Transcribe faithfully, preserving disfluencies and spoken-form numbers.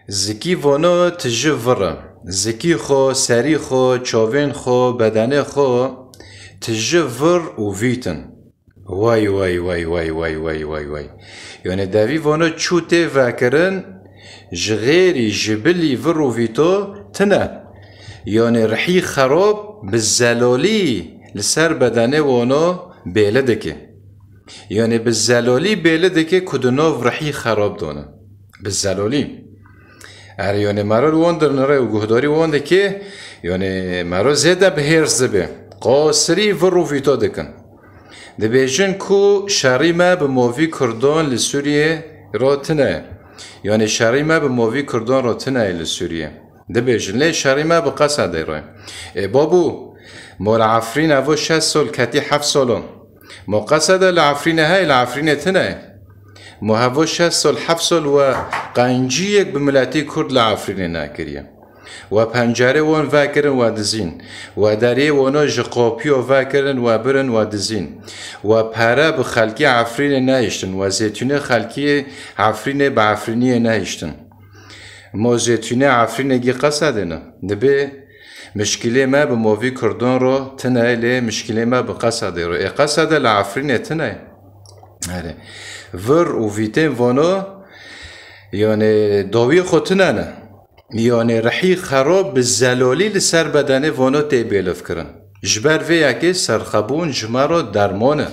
Zikî vono tiji vir e. Zikî xwe, serî xwe, çavên xwe, bedenê xwe tiji vir û vît in. Way, way, way, way, way, way, way, way. Yanê devî vono çû tê vekirin, ji xêrî, ji bilî vir û vîto tine. Yanê rihî xerab bi zelolî li ser bedenê vono bêli dike. Yanê bi zelolî bêli dike ku di nav rihî xerab done. Bi zelolî. Er yanê mero li wan dirnire û guhdarî wan dike, yanê mero zêde bi hêrs dibe. Qasirî vir û vîto dikin. Dibêjin ku şerî me bi movî Kurdan li Sûriyê re tine ye. Yanê şerî me bi movî Kurdan re tine ye li Sûriyê. Dibêjin, lê şerî me bi Qesedê re. Ê babû, mo li Efrîn evo şeş sal ketî heft sal o. Mo Qesede li Efrînê heye, li Efrînê tine ye. Mo hevo şeş sal, heft sal we qenciyek bi miletî Kurd li Efrînê nekiriye. We pencerê wan vekirin, we dizîn. We deriyê wana ji qapiya vekirin, we birin, we dizîn. We pere bi xelkê Efrînê nehiştin. We zêtûnê xelkê Efrînê bi Efrîniyê nehiştin. Mo zêtûnê Efrînê gî Qesedê ne. Dibê mişkilê me bi movî Kurdan re tine ye, lê mişkilê me bi Qesedê re. Ê Qesede li Efrînê tine ye. Erê. Vir û vîtên vano, yanê dawiyê xwe tine ne. Yanê rihî xerab bi zelolî li ser bedenê vano tê bêlivkirin. Ji ber vê yekê serxebûn ji me re derman e.